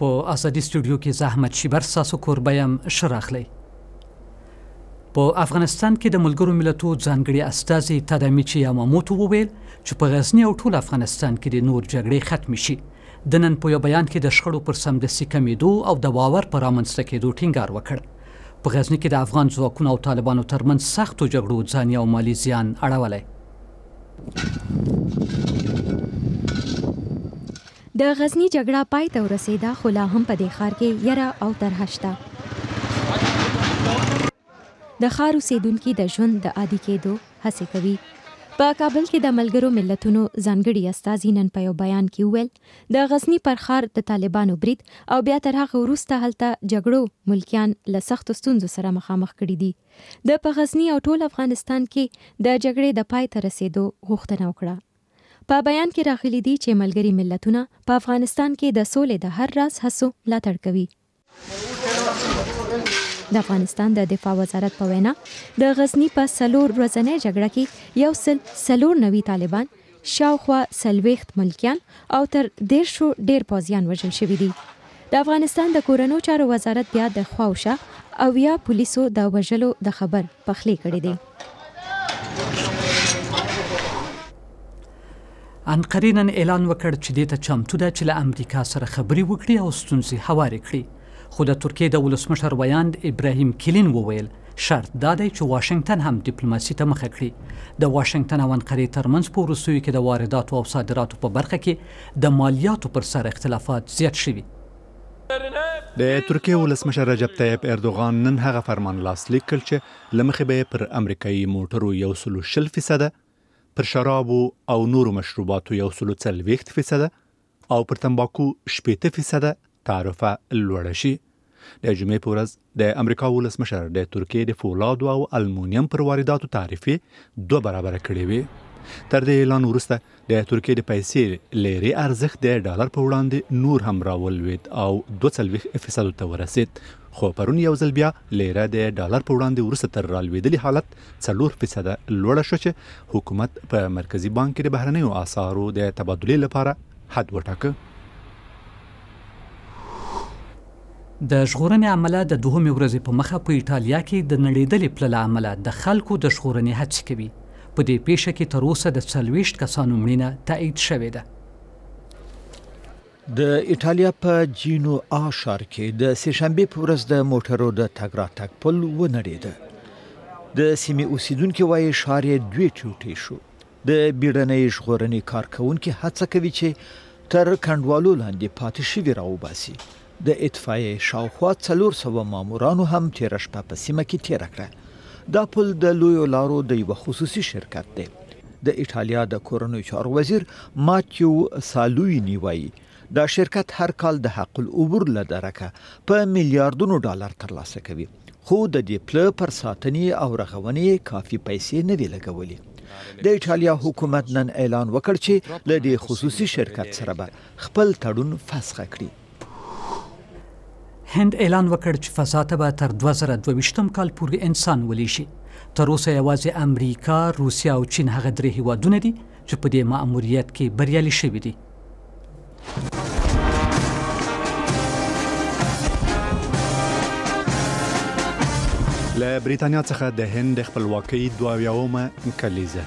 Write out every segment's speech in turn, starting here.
په ازادي سټوډیو کې زه احمد شیبر ستاسو کوربه یم. ښه راغلی. په افغانستان کې د ملګرو ملتو ځانګړي استازي تدامیچي یاماموتو وویل چې په غزني او ټول افغانستان کې د نور جګړې ختمې شي. د نن په یو بیان کې د شخړو پر سمدستي کمېدو او د باور پر رامنځته کېدو ټینګار وکړ. په غزني کې د افغان ځواکونو او طالبانو ترمنځ سختو جګړو ځاني او مالي زیان اړولی. د غزني جګړه پای ته ورسېده، خو لا هم په دې ښار کې یره او ترهه شته. د ښار اوسېدونکي د ژوند د عادي کېدو هڅې کوي. په کابل کې د ملګرو ملتونو ځانګړي استازي نن په یو بیان کې وویل، د غزني پر ښار د طالبانو برید او بیا تر هغه وروسته هلته جګړو ملکیان له سختو ستونزو سره مخامخ کړي دي. ده په غزني او ټول افغانستان کې د جګړې د پای ته رسېدو غوښتنه وکړه. په بیان کې راغلي دي چې ملګري ملتونه په افغانستان کې د سولې د هر راز هڅو ملاتړ کوي. د افغانستان د دفاع وزارت په وینا، د غزني په څلور ورځنۍ جګړه کې 194 طالبان، شاوخوا 40 ملکیان او تر 30 ډېر پوځیان وژل شوي دي. د افغانستان د کورنو چارو وزارت بیا د خواوشا 70 پولیسو د وژلو د خبر پخلی کړی دی. انقرې نن اعلان وکړ چې دې ته چمتو ده چې له امریکا سره خبرې وکړي او ستونزې هوارې کړي. خو د ترکیې د ولسمشر ویاند ابراهیم کلین وویل، شرط دا دی چې واشنګټن هم دیپلوماسي ته مخه کړي. د واشنګټن او انقرې ترمنځ په وروستیو کې د وارداتو او صادراتو په برخه کې د مالیاتو پر سر اختلافات زیات شوي. د ترکیې ولسمشر رجب طیب اردوغان نن هغه فرمان لاسلیک کړ چې له مخې به یې پر امریکایي موټرو 120 فیصده، پر شرابو او نورو مشروباتو 140 فیصده او پر تنباکو 60 فیصده تعرفه لوړه شي. د جمعې په ورځ د امریکا ولسمشر د ترکیې د فولادو او المونیم پر وارداتو تعرفې 2 برابره کړې وې. تر دې اعلان وروسته د ترکیې د پیسې لیرې ارزښت د ډالر په وړاندې نور هم راولوېد او 42 فیصدو ته ورسېد. خو پرون یو ځل بیا لیره د ډالر په وړاندې وروسته تر رالوېدلي حالت 4 فیصده لوړه شوه چې حکومت په مرکزي بانک کې د بهرنیو اسعارو د تبادلې لپاره حد وټاکه. د ژغورنې عمله د دوهمې ورځې په مخه په ایټالیا کې د نړېدلې پله له امله د خلکو د ژغورنې هڅې کوي. په دې پیښه کې تر اوسه د 40 کسانو مړینه تایید شوې ده. د ایټالیا په جینو آ ښار کې د سهشنبې په ورځ د موټرو د تګ راتګ پل ونړېده. د سیمې اوسیدونکي وایي ښار یې دوې ټوټې شو. د بیړنۍ ژغورنې کارکوونکي هڅه کوي چې تر کنډوالو لاندې پاتې شوي راوباسي. د اطفایې شاوخوا 400 مامورانو هم تېره شپه په سیمه کې تېره کړه. دا پل د لویو لارو د یوه خصوصي شرکت دی. د ایټالیا د کورنیو چارو وزیر ماتیو سالویني وایي دا شرکت هر کال د حق العبور له درکه په میلیاردونو ډالر ترلاسه کوي، خو د دې پله پر ساتنې او رغونې یې کافي پیسې نه وې لګولې. د ایټالیا حکومت نن اعلان وکړ چې له دې خصوصي شرکت سره به خپل تړون فسخه کړي. هند اعلان وکړ چې فضا ته به تر 2022 کال پورې انسان ولیږي. تر اوسه یوازې امریکا، روسیه او چین هغه درې هیوادونه دي چې په دې مأموریت کې بریالي شوي دي. له بریتانیا څخه د هند د خپلواکۍ 72مه کلیزه.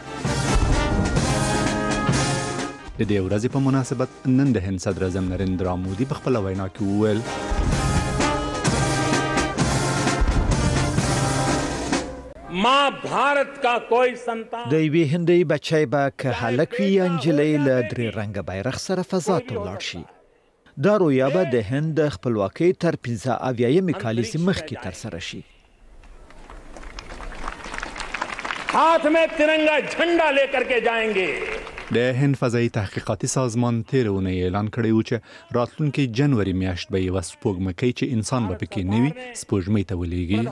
د دې ورځې په مناسبت نن د هند صدراعظم نریندرا مودي په خپله وینا کې وویل، د یوې هندۍ بچی به که هلک وي یا نجلۍ له درې رنګه بیرغ سره فضا ته ولاړ شي. دا رویا به د هند د خپلواکۍ تر 75مې کالیزې مخکې ترسره شي. د هند فضایي تحقیقاتي سازمان تېره اونۍ اعلان کړی و چې راتلونکې جنوري میاشت به یوه سپوږمکۍ چې انسان به پکې نه وي سپوږمۍ ته ولیږي.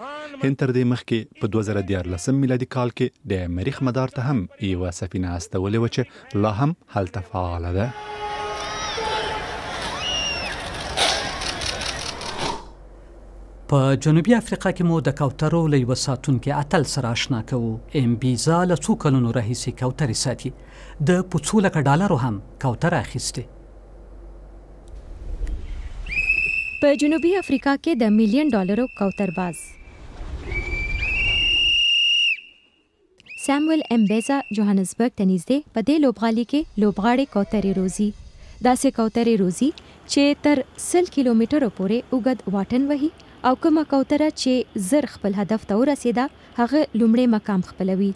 هند تر دې مخکې په 2013 میلادي کال کې د مریخ مدار ته هم یوه سفینه استولې وه چې لا هم هلته فعاله ده. په جنوبي افریقا کې مو د کوترو له یوه ساتونکي اتل سره آشنا کوو. امبیزا له څو کلونو راهیسې کوترې ساتي. د په څو لکه ډالرو هم کوتره اخیستې. په جنوبي افریقا کې د میلیون ډالرو کوتر باز سامویل امبیزا جوهانسبرګ ته نږدې په دې لوبغالي کې لوبغاړې کوترې روزي. داسې کوترې روزي چې تر 100 کیلومترو پورې اوږد واټن وهي او کومه کوتره چې زر خپل هدف ته ورسېده هغه لومړی مقام خپلوي.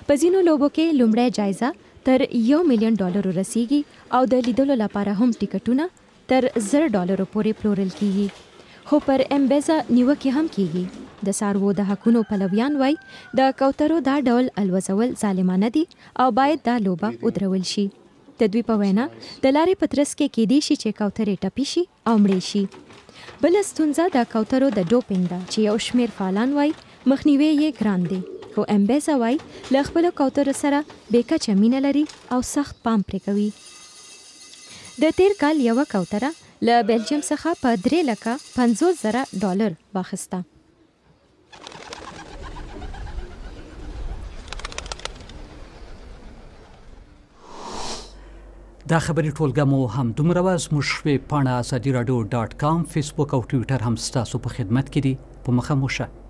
په ځینو لوبو کې لومړی جایزه تر یو میلیون ډالرو رسیږي او د لیدلو لپاره هم ټیکټونه تر 1000 ډالرو پورې پلورل کیږي. خو پر امبیزا نیوکې هم کیږي. د څاروو د حقونو پلویان وايي، د کوترو دا ډول الوزول ظالمانه دي او باید دا لوبه ودرول شي. د دوی په وینا، د لارې په ترڅ کې کیدی شي چې کوترې ټپي شي او مړې شي. بله ستونزه د کوترو د ډوپینګ ده چې یو شمېر فعالان وايي، مخنیوی یې ګران دی. خو امبیزا وايي، له خپلو کوترو سره بې کچه مینه لري او سخت پام پرې کوي. د تېر کال یوه کوتره له بلجیم څخه په درې لکه 50,000 ډالر واخیسته. دا خبري ټولګه مو هم دومره وه. زموږ ویب پاڼه ازادي راډیو ډاټ کام، فیسبوک او ټویټر هم ستاسو په خدمت کې دي. په مخه مو ښه.